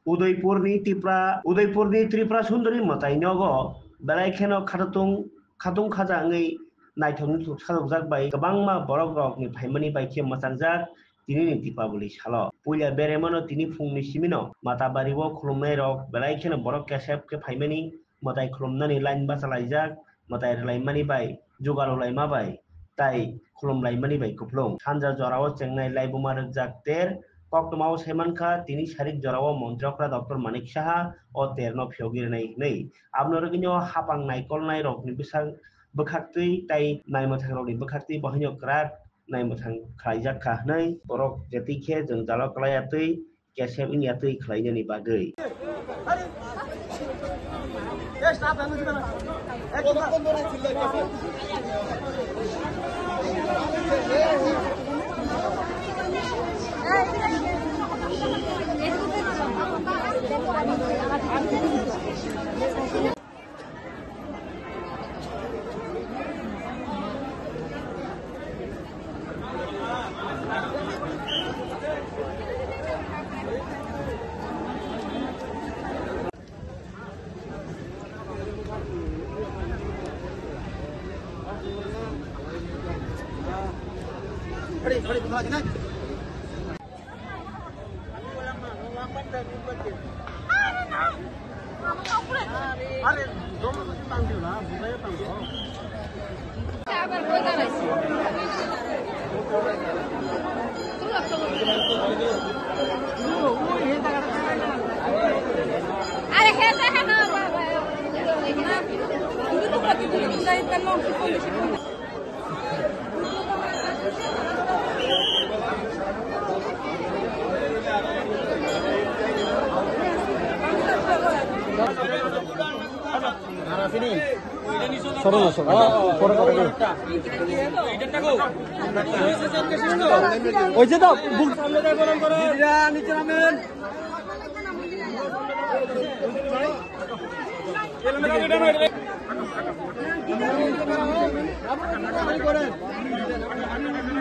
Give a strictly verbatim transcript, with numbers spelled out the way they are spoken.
Udaipurni Tipra, Udaipurni Tripura Sundari mwtai nogo belai kheno khatatung, khatung khaja wngwi naithok nuthok sajokjak bai kwbangma borok rokni phaimani bai khe mwchangjak tinini Dipaboli salo. Puila beremano tini phungni simino Matabari o khulumnai rok belai kheno borok kesep khe phaimani mwtai khulumnani line bachalaijak, mwtai rwlaimani bai, jugalolaima bai, tai khulumlaimani bai kupulung. Sanja jorao chengnai laibuma rwkjak ter, koktwmao sai mankha, tini sarik jorao Montri okra Doctor Manik Saha o terno phiyogwi rwnai hwnwi. Abono rwgwino hapang naikolnai rokni bwsak bwkhaktwi tai naimwthang rokni bwkhaktwi bo haino kwrak naimwthang khlaijak kha hwnwi borok je twi khe jwngjalo kwlaiya twi kesep wngya twi khlainani bagwi. Soro na, soro na. Pore kotha bolo. Oi je to, buk samne de gorom gorom. Niche namen.